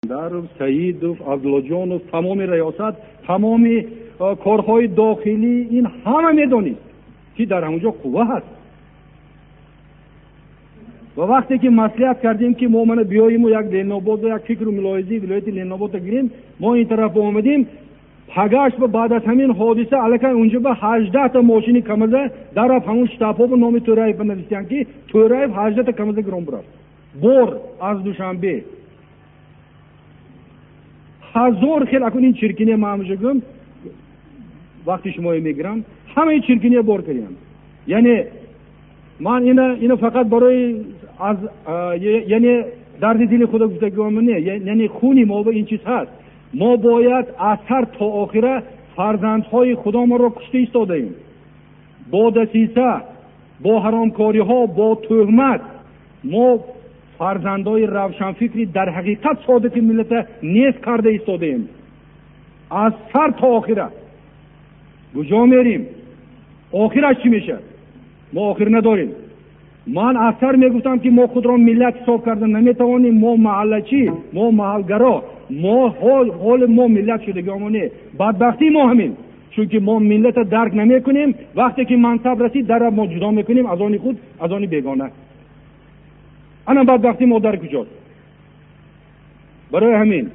Искандаров, Саидов, Абдуллоҷонов, тамоми раёсат, тамоми корҳои дохилӣ, ин ҳама медонист, ки дар ҳамонҷо қувва ҳаст. Ва вақте ки маслиҳат кардем, ки мо мана биёему як Ленинобод, як фикру мулоҳизаи вилояти Ленинободро гирем, мо ин тараф омадем, пагаш ба баъд аз ҳамин ҳодиса аллакай унҷо ба 18та мошини камаза дар рафт, ҳамон штабҳо ба номи Тӯраев навиштиянд, ки Тӯраев 18та камаза гирон бурафт. Бор аз Душанбе. Ҳазор хел акун ин чиркине ман ҳамеша гӯм, вақти шуморо мегирам, ҳамаи чиркине бор кардем. Яъне ман ина фақат барои аз, яъне дарди дили худо гуфтагиам не, яъне хуни мо ба ин чиз ҳаст. Мо бояд аз сар то охира фарзандҳои худомонро кушта истодаем. Бо дасиса, бо ҳаромкориҳо, бо тӯҳмат мо фарзандҳои равшанфикри дар ҳақиқат содиқи миллата нест карда истодаем. Аз сар то охира. Куҷо мерим? Охираш чӣ мешавад? Мо охир надорем. Ман аз сар мегуфтам, ки мо худро миллат ҳисоб карда наметавонем, мо маҳаллачӣ, мо маҳалгаро, мо ҳоли мо миллат шудагиамон не. Бадбахтии мо ҳамин, чунки мо миллата дарк намекунем. Вақте ки мансаб расид, дар мо ҷудо мекунем аз они худ, аз они бегона. Ана бадбахтии мо дар куҷост? Барои ҳамин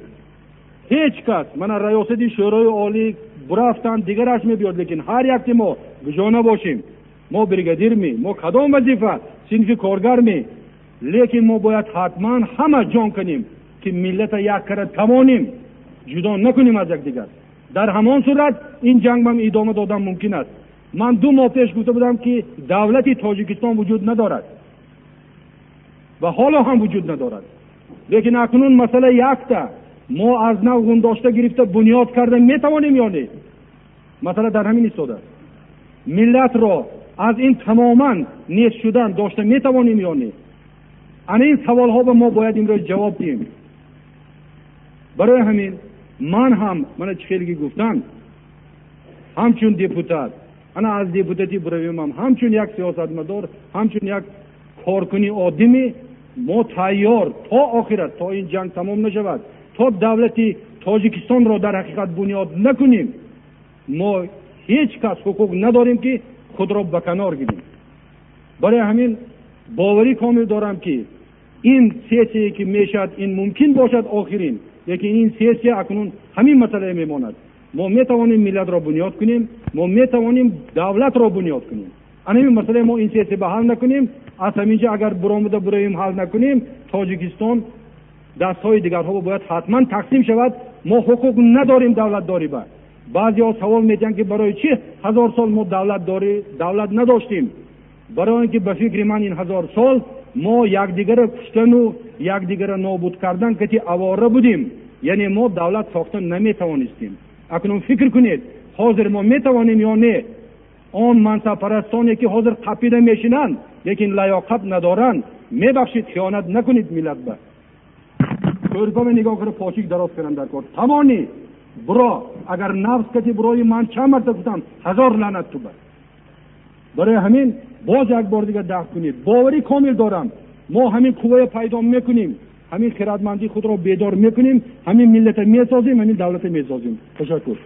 ҳеҷ кас, мана раёсати Шӯрои Олӣ бурафтанд, дигараш мебиёд, лекин ҳар якти мо куҷо набошем, мо бригадирми, мо кадом вазифа, синфи коргарми, лекин мо бояд ҳатман ҳама ҷон кунем, ки миллата як кара тавонем, ҷудо накунем аз якдигар. Дар ҳамон сурат ин ҷанг ман идома додан мумкин аст. Ман 2 моҳ пеш гуфта будам, ки давлати Тоҷикистон вуҷуд надорад ва ҳоло ҳам вуҷуд надорад. Лекин акнун масъала якта, мо аз нав ғундошта гирифта бунёд карда метавонем ё не? Масъала дар ҳамин истодааст. Миллатро аз ин тамоман нест шудан дошта метавонем ё не? Ана ин саволҳо ба мо бояд имрӯз ҷавоб диҳем. Барои ҳамин ман ҳам, мана чӣ хеле гуфтам, ҳамчун депутат, ана аз депутатӣ буравем, ҳамчун як сиёсатмадор, ҳамчун як коркуни оддӣ, мо тайёр то охират, то ин ҷанг тамом нашавад, то давлати Тоҷикистонро дар ҳақиқат бунёд накунем, мо ҳеҷ кас ҳуқуқ надорем, ки худро ба канор гирем. Барои ҳамин боварӣ комил дорам, ки ин сессияе ки мешавад, ин мумкин бошад охирин, лекин ин сессия акнун ҳамин масъалае мемонад. Мо метавонем миллатро бунёд кунем, мо метавонем давлатро бунёд кунем. Ана ин масъалае мо ин сессия ба ҳал накунем, аз ҳамин ҷо агар буромада буроем ҳал накунем, Тоҷикистон дастҳои дигарҳо бояд ҳатман тақсим шавад. Мо ҳуқуқ надорем давлатдорӣ ба. Баъзеҳо савол медиҳанд, ки барои чӣ 1000 сол мо давлат надоштем? Барои он ки ба фикри ман ин 1000 сол мо якдигарро куштану якдигарро нобуд кардан кати авора будем. Яъне мо давлат сохта наметавонистем. Акнун фикр кунед, ҳозир мо метавонем ё не? Он мансабпарастоне ки ҳозир қапида мешинанд, лекин лаёқат надоранд, мебахшид, хиёнат накунед миллат ба. Кӯрпама нигоҳ кара, почик дароз кардам дар кор. Тамони буро, агар нафс кати бурои ман чанд марта гуфтам, 1000 лаънат ту ба. Барои ҳамин боз як бор дигар дафт кунед. Боварӣ комил дорам, мо ҳамин қуввая пайдо мекунем, ҳамин хирадмандии худро бедор мекунем, ҳамин миллата месозем, ҳамин давлата месозем. Ташаккур.